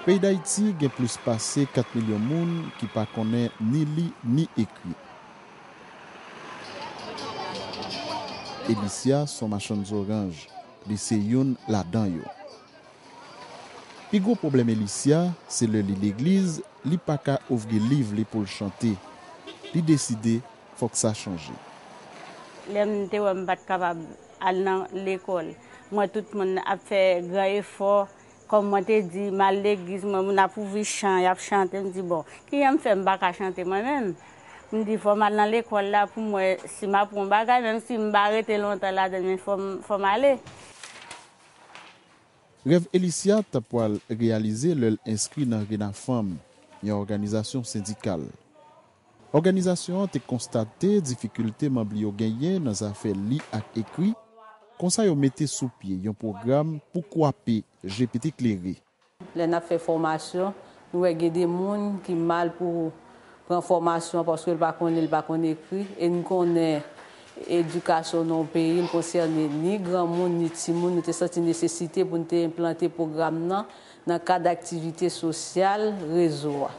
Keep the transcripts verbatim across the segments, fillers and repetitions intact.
Peyi Dayiti gen plis pase kat milyon moun ki pa konnen ni li ni ekri. Elicia se yon machann zoranj, li se youn ladan yo. Pi gwo pwoblèm Elicia se lè li legliz, li pa ka ouvri liv li pou l chante. Li deside fòk sa chanje. Lè m te wè m pa t kapab al nan lekòl, m wè tout moun ap fè gran efò. Kòm mwen te di, m al legliz, m wè moun ap ouvri chan, y ap chante, m di, bon, kijan m fè m pa ka chante mwen menm? M di, fò m al nan lekòl la pou m wè si m aprann yon bagay, menm si m pa rete lontan ladan l, men fò m, fò m ale. Rèv Elicia ta pwal reyalize lè l enskri nan Renafanm, yon òganizasyon sendikal. Òganizasyon an te konstate difikilte manm li yo genyen nan zafè li ak ekri, konsa yo mete sou pye yon pwogram pou kwape je pete klere. Lè n ap fè fòmasyon, nou wè gen de moun ki mal pou pran fòmasyon paske l pa konn li, l pa konn ekri, e n konnen edikasyon nan yon peyi, l konsène ni granmoun, ni timoun. Nou te santi nesesite pou n te enplante pwogram nan nan kad aktivite sosyal rezo a.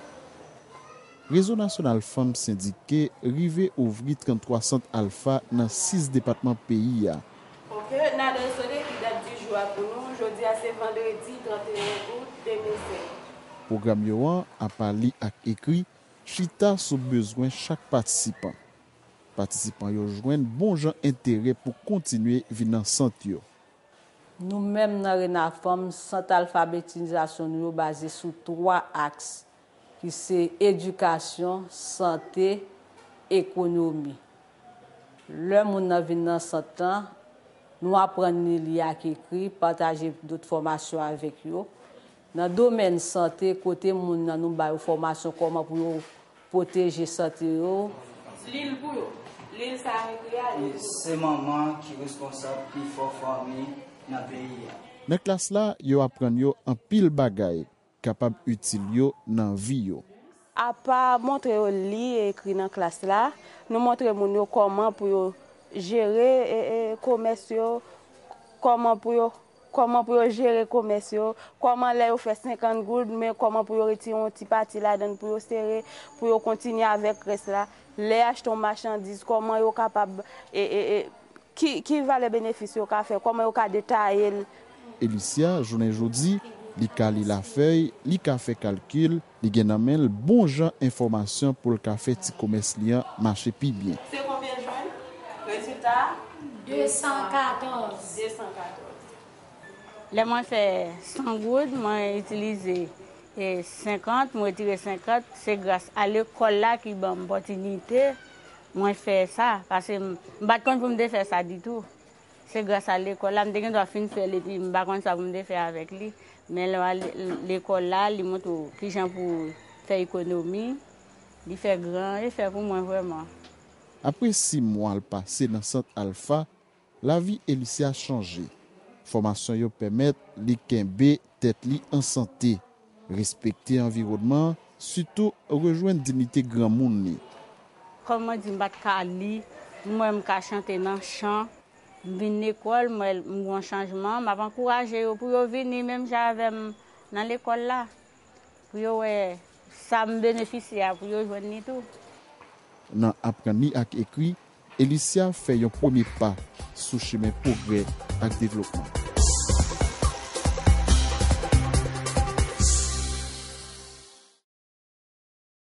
Rezo Nasyonal Fanm Sendike rive ouvri tranntwa sant Alfa nan sis depatman peyi a. Ok, n a desole ki dat di jou a pou nou. Jodi a se vandredi trannteyen out de mil senk. Pwogram yo an, apa li ak ekri, chita sou bezwen chak patisipan. Patisipan yo jwenn bon jan enterè pou kontinye vin nan sant yo. Nou menm nan Renafanm, sant alfabetizasyon nou yo baze sou twa aks, ki se edikasyon, sante, ekonomi. Lè moun nan vin nan sant lan, nou aprann li li ak ekri, pataje dòt fòmasyon avèk yo. Nan domèn sante, kote moun nan nou ba yo fòmasyon kòman pou yo pwoteje sante yo. Li l pou yo. Li l sa a ekri a, li l pou yo. Se manman ki responsab pifò fanmi nan peyi a. Nan klas la, yo aprann yo anpil bagay kapab itil yo nan vi yo. Apa montre yo li e ekri nan klas la, nou montre moun yo kòman pou yo jere, e, e, komès yo, kòman pou yo, kòman pou yo jere komès yo, kòman lè yo fè senkant goud, men kòman pou yo retire yon ti pati ladan l pou yo sere, pou yo kontinye avèk rès la. Lè y achte yon machandiz, kòman yo kapab, e, e, e, ki, ki valè benefis yo ka fè, kòman yo ka detaye l. Elicia, jounen jodi, li ka li lafèy, li ka fè kalkil, li gen nan men l bon jan enfòmasyon pou l ka fè ti komès li an mache pi byen. Se konbyen l jwenn? Rezilta a? De san katòz. De san katòz. Lè mwen fè san goud, mwen itilize, e, senkant, mwen retire senkant. Se gras a lekòl la ki ban m opòtinite mwen fè sa, paske m, m pa t konn pou m te fè sa ditou. Se gras a lekòl la, m te gen dwa fin fè l epi m pa konn sa pou m te fè avèk li. Men lè w al lekòl la, li montre w kijan pou w fè ekonomi. Li fè gran efè pou mwen vrèman. Apre sis mwa l pase nan sant Alfa, lavi Elicia chanje. Fòmasyon yo pèmèt li kenbe tèt li an sante, respekte anviwònman an, sitou rejwenn diyite granmoun li. Kòm mwen di, m pa t ka li, m wè m ka chante nan chan, m vin lekòl, m wè m gen yon chanjman, m ap ankouraje yo pou yo vini menm jan avè m nan lekòl la, pou yo wè sa m benefisye a, pou yo jwenn li tou. Nan aprann li ak ekri, Elicia fè yon premye pa sou chemen pwogrè ak devlopman.